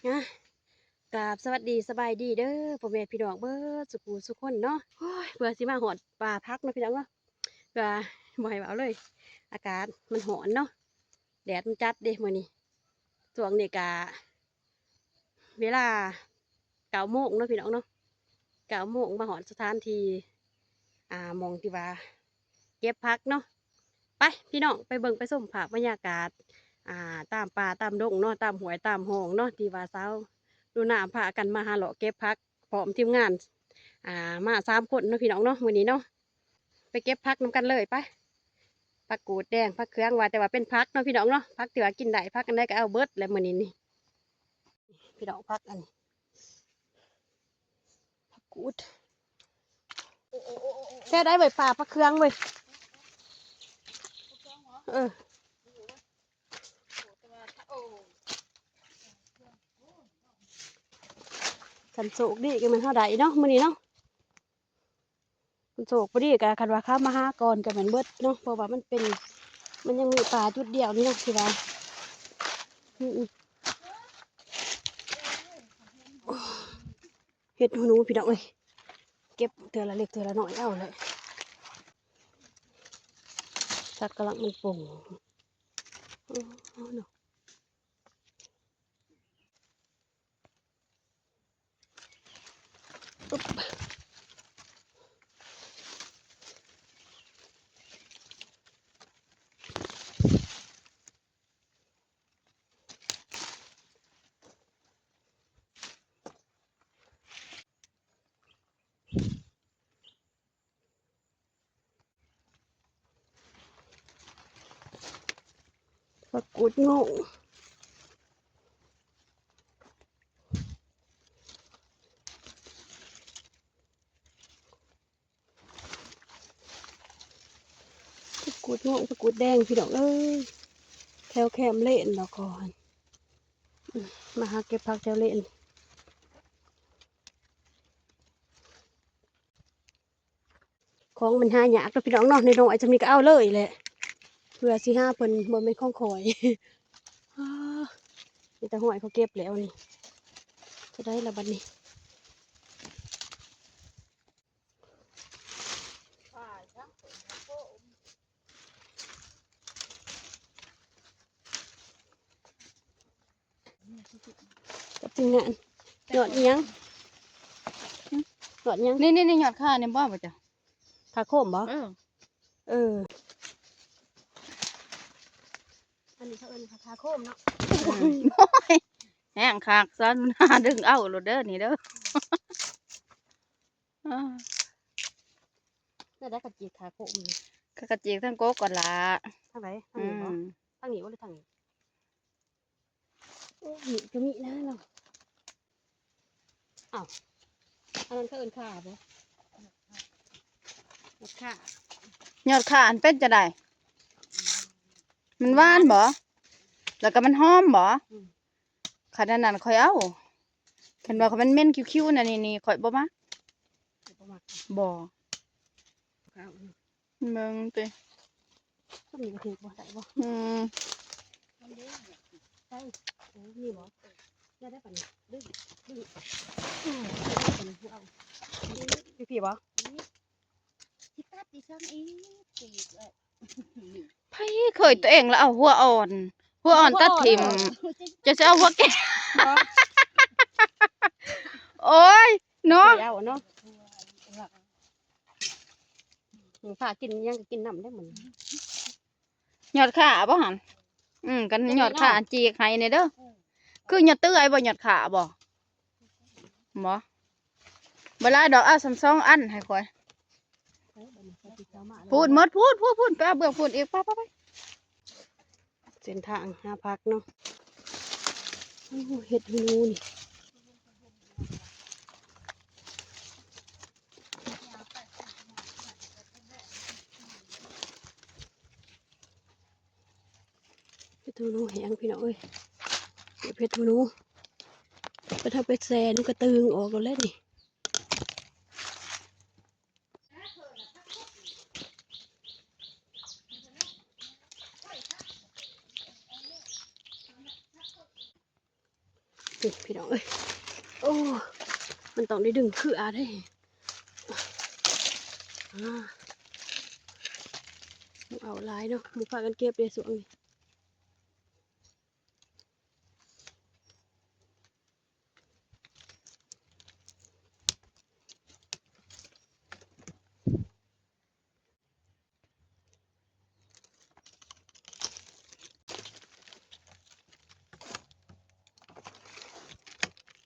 ນະ ກາບສະຫວັດດີສະບາຍດີເດີພໍ່ແມ່ພີ່ນ້ອງເບິດສຸຜູ້ສຸຄົນເນາະ. ໂອ້ຍ ເພື່ອຊິມາຮອດປ່າຜັກເນາະພີ່ນ້ອງເນາະ ເພື່ອບໍ່ໃຫ້ເວົ້າເລີຍ ອາກາດມັນຮ້ອນເນາະ ແດດມັນຈັດເດ້ມື້ນີ້. ຊ່ວງນີ້ກະເວລາເກົ້າໂມງເນາະພີ່ນ້ອງເນາະ ເກົ້າໂມງ ມາຮອດສະຖານທີ່ ອ່າ ໝ່ອງທີ່ວ່າເກັບຜັກເນາະ. ໄປພີ່ນ້ອງ ໄປເບິ່ງໄປຊົມພາບບັນຍາກາດ ອ່າ ຕາມປ່າຕາມດົງເນາະ ຕາມຫ້ວຍຕາມຮ່ອງເນາະ ທີ່ວ່າສາວໜູນາພາກັນມາຫາເລາະເກັບຜັກ ພ້ອມທີມງານ ອ່າ ມາສາມຄົນເນາະພີ່ນ້ອງເນາະ ມື້ນີ້ເນາະ. ໄປເກັບຜັກນຳກັນເລີຍ ໄປ. ຜັກກູດແດງ ຜັກເຄືອງ ວ່າແຕ່ວ່າເປັນຜັກເນາະພີ່ນ້ອງເນາະ ຜັກທີ່ວ່າກິນໄດ້ ຜັກອັນໃດກໍເອົາເບິດແຫຼະມື້ນີ້ນີ້. ພີ່ນ້ອງ ຜັກອັນນີ້ ຜັກກູດ ແທ້ໄດ້ເວີຍ ປ່າຜັກເຄືອງເວີຍ. ເອີ ຄັນໂຊກດີກໍແມ່ນເຮົາໄດ້ເນາະ ມື້ນີ້ເນາະ. ມັນໂຊກພໍດີ ກະຄັນວ່າເຂົາມາຫາກ່ອນກະແມ່ນເບິດເນາະ ເພາະວ່າມັນເປັນ ມັນຍັງມີປ່າຈຸດດຽວນີ້ເນາະ ທີ່ວ່າ ອືມ ເຫັດຫູໜູພີ່ນ້ອງເອີຍ ເກັບເທື່ອລະເລັກເທື່ອລະນ້ອຍເອົາແຫຼະ. ສັດກຳລັງມັນປົ່ງ ເອົາເນາະ. ຜັກກູດໂງ່ງ ຜັກກູດໂງ່ງ ຜັກກູດແດງ ພີ່ນ້ອງເອີຍ ແຖວແຄມເລນດອກກອນ. ອືມ ມາຫາເກັບຜັກແຖວເລນ. ຂອງມັນຫາຍາກເນາະພີ່ນ້ອງເນາະ ນ້ອຍໆ ຈຳນີ້ກໍເອົາເລີຍແຫຼະ ເພື່ອຊິຫາເພິ່ນ ບໍ່ແມ່ນຂອງຂ້ອຍ. ມີແຕ່ຫ້ອຍເຂົາເກັບແລ້ວນີ້ ເທົ່າໃດລະບັດນີ້. ຈັບຈິງຫັ້ນ ຍອດອີ່ຫຍັງ? ຫຶ? ຍອດຫຍັງ? ນີ້ໆໆ ຍອດຂ່ານີ້ບໍ່ ບໍ່ຈັກ ຂາໂຄມບໍ່? ເອີ ເອີ ອັນນີ້ເຂົາເອີ້ນຂາໂຄມເນາະ. ອືມ ໂອ້ຍ ແຮງຄັກ ສາວໜູນາດຶງເອົາໂລດເດີນີ້ເດີ. ອ່າ ແນວໃດກະຈີກຂາໂຄມນີ້? ກະ ກະຈີກທາງກົກກ່ອນລະ. ທາງໃດ? ທາງນີ້ບໍ່? ອືມ ທາງນີ້ບໍ່ ຫຼືທາງນີ້? ໂອ້ ນີ້ກະມີນະເນາະ. ອ້າວ ອັນນັ້ນເຂົາເອີ້ນຂ່າບໍ່? ຍອດຂ່າ ຍອດຂ່າຫັ້ນເປັນຈັ່ງໃດ? ມັນຫວານບໍ່? ແລ້ວກະມັນຫອມບໍ່? ອືມ. ຄັນອັນນັ້ນຂ້ອຍເອົາ ຄັນວ່າມັນເໝັນຄິວໆ ນັ້ນນີ້ ນີ້ຂ້ອຍບໍ່ມັກ ບໍ່ມັກ ບໍ່. ເບິ່ງຕິ ຕົ້ນນີ້ກໍຖືກບໍ່ ໄດ້ບໍ່? ອືມ ໃສ່ ເອີ ນີ້ບໍ່? ໄດ້ປານນີ້ ດຶງ ດຶງ ອືມ ໄດ້ປານນີ້ ເອົາ ຢູ່ພີ້ບໍ່? ນີ້ ຊິຕັດອີ່ສັງອີກ ຈີກເອີຍ. ໃຜເຄີຍຕົວເອງລະເອົາຫົວອ່ອນ ຫົວອ່ອນຕັດຖິ້ມ ເຈົ້າຊິເອົາຫົວແກ່ ໂອ້ຍເນາະ ເອົາເນາະ ພາກິນຫຍັງກໍກິນນຳໄດ້ມື້ນີ້. ຍອດຂ່າບໍ່ຫັ້ນ? ອືມ ກັນຍອດຂ່າ ອັນຈີກໃຫ້ແດ່ເດີ. ຄືຍອດເຕື້ອຍບໍ່ ຍອດຂ່າບໍ່? ບໍ່ ບໍ່ຫຼາຍດອກ ເອົາສ່ຳສອງອັນໃຫ້ຂ້ອຍ. ພຸ້ນໝົດ ພຸ້ນ ພຸ້ນ ພຸ້ນ ໄປເອົາເບື້ອງພຸ້ນອີກ ໄປ ໄປ ໄປ. ເສັ້ນທາງຫາຜັກເນາະ. ໂອ້ ເຫັດຫູນີ້ ເຫັດຫູໜູແຫ້ງພີ່ນ້ອງເອີຍ ເກັບເຫັດຫູໜູ ເພິ່ນເອົາໄປແຊ່ ມັນກະຕຶງອອກໂລດແຫຼະນີ້. ເ ນີ້ພີ່ນ້ອງເອີຍ ໂອ້ ມັນຕ້ອງໄດ້ດຶງເຄືອເດ້ ອາ ບໍ່ເອົາຫຼາຍເນາະ ໝູ່ພາກັນເກັບເດ້ຊ່ວງນີ້.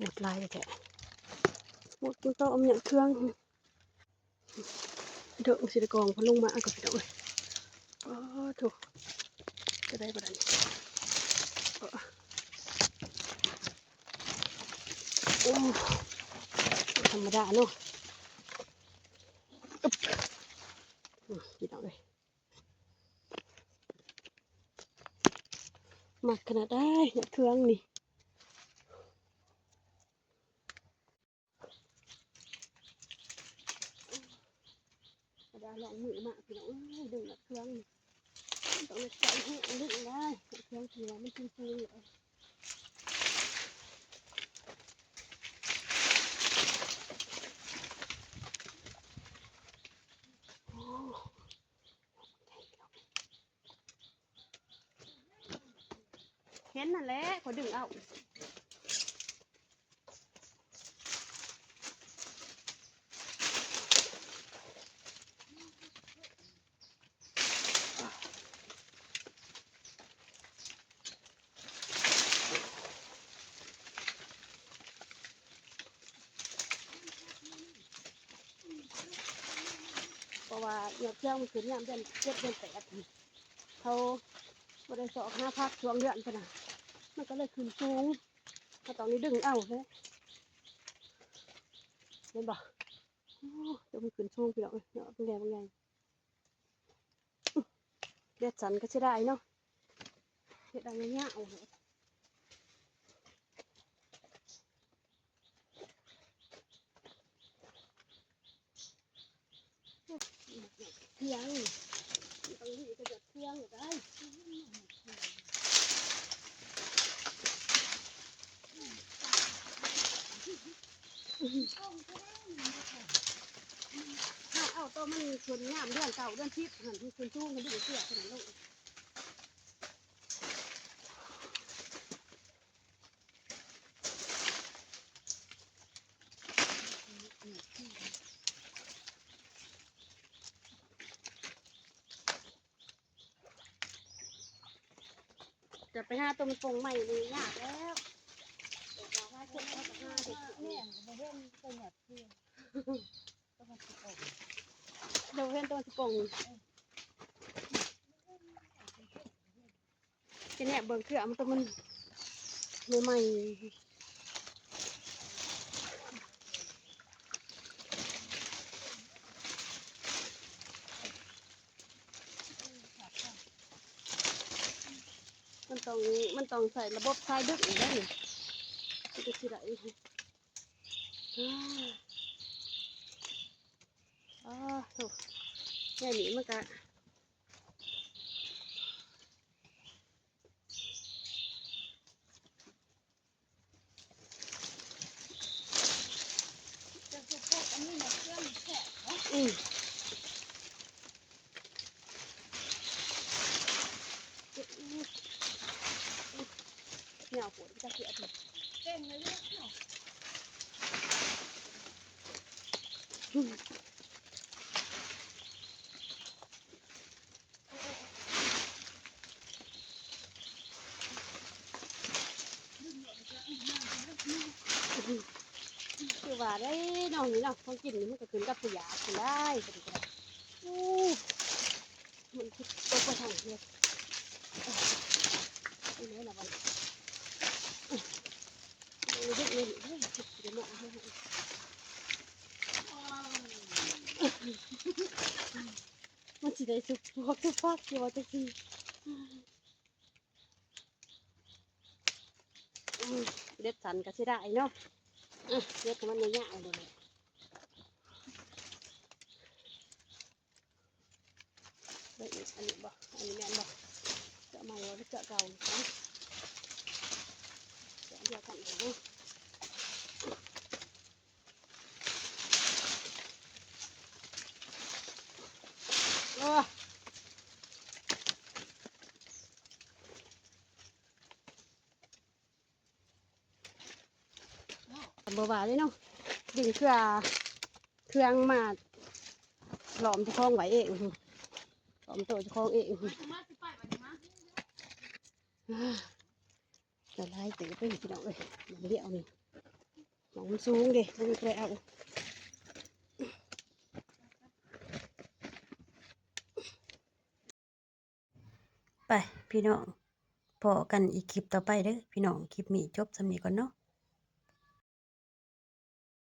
ໝົດຫຼາຍແທ້ໆ ໝົດ ມັນຕ້ອງເອົາຫຍັງເຄື່ອງ ເດີ ຊິໄດ້ກອງເພິ່ນລົງມາກ່ອນ ພີ່ນ້ອງເອີຍ ອໍໂທ້ ຈະໄດ້ບໍ່ໄດ້ ໂອ້ ບໍ່ທຳມະດາເນາະ ອື ພີ່ນ້ອງເອີຍ ມັກຂະໜາດໃດເຄື່ອງນີ້. ມາດາລອງມືມາ ພີ່ນ້ອງເອີຍ ດຶງເຄື່ອງນີ້ ຕ້ອງໃຊ້ແຮງດຶງໄດ້ ເຄື່ອງທີ່ວ່າມັນສູງໆ ໂອ້ ເຫັນຫັ້ນແຫຼະ ຂ້ອຍດຶງເອົາ ເພາະວ່າຍອດເຂືອງມັນຂຶ້ນຍາມເດືອນເຈັດເດືອນແປດ ເຂົາບໍ່ໄດ້ຊອກຫາຜັກຊ່ວງເດືອນພຸ້ນນະ ມັນກໍເລີຍຂຶ້ນສູງ ເຮົາຕ້ອງໄດ້ດຶງເອົາເດ້ ເຫັນບໍ່? ໂອ້ ຕົວມັນຂຶ້ນສູງ ພີ່ນ້ອງເອີຍ ເນາະ ເບິ່ງແດ່ ເບິ່ງແດ່ ເດັດສັນກໍເສຍດາຍເນາະ ເຮັດເອົາຍາວໆ ເຄື່ອງ ມັນຕ້ອງມີກະຫຍັດເຄື່ອງໄດ້ ເອົາ ເອົາໂຕມັນຂຶ້ນຍາມເດືອນເກົ້າເດືອນສິບຫັ້ນ ມັນຂຶ້ນສູງ ມັນດຶງເສື້ອຂຶ້ນລົງ. ຈະໄປຫາຕົວມັນປົ່ງໃໝ່ນີ້ຍາກແລ້ວ ແມ່ນບໍ່ເຫັນຕົວຫຍັດຄື ຕົວມັນຊິປົ່ງ ດຽວເຫັນຕົວມັນຊິປົ່ງ. ຈະແນບເບິ່ງເຄືອມັນ ໂຕມັນໃໝ່ໆ ມັນຕ້ອງ ມັນຕ້ອງໃຊ້ລະບົບສາຍດຶງອີກແລ້ວນີ້ ມັນກໍຊິໄດ້ ອາ ໂທ້ ແນວນີ້ມັນກະ ອືມ ຍາວໂພດ ຈັກຊິເອົາ ເກັ່ງເລີຍເນາະ. ຄືວ່າໄດ໋ເນາະ ນີ້ເນາະ ຂອງກິນນີ້ມັນກໍຂຶ້ນກັບຜູ້ຢາກພຸ້ນໄດ໋ ໂອ້ ມັນຄືຕົກໄປທາງເດີ ນີ້ແຫຼະລະບັດ ເບິ່ງເບິ່ງເບິ່ງ ມັນຊິໄດ້ສຸກພວກສຸກພັກຢູ່ວ່າຈັ່ງຊີ້. ອືມ ເດັດສັນກໍເສຍດາຍເນາະ ອືມ ເດັດໃຫ້ມັນຍາວໆໂລດ ເບິ່ງອີກ ອັນນີ້ບໍ່ ອັນນີ້ແມ່ນບໍ່ ເຈາະໃໝ່ບໍ່ ເຈາະເກົ່າ ເຈາະດຽວກັນເນາະ. ບໍ່ວ່າເດ້ເນາະ ດຶງເຄືອ ເຄື່ອງມາຫຼອມເຈົ້າຂອງໄວ້ເອງ ຫຼອມໂຕເຈົ້າຂອງເອງ ຫຼາຍເຕີບເດ້ພີ່ນ້ອງເອີຍ ໝ່ອງດຽວນີ້ ໝ່ອງມັນສູງເດ້ ບໍ່ມີຜູ້ໃດເອົາ ໄປພີ່ນ້ອງ ພໍ້ກັນອີກຄລິບຕໍ່ໄປເດີພີ່ນ້ອງ ຄລິບນີ້ຈົບສ່ຳນີ້ກ່ອນເນາະ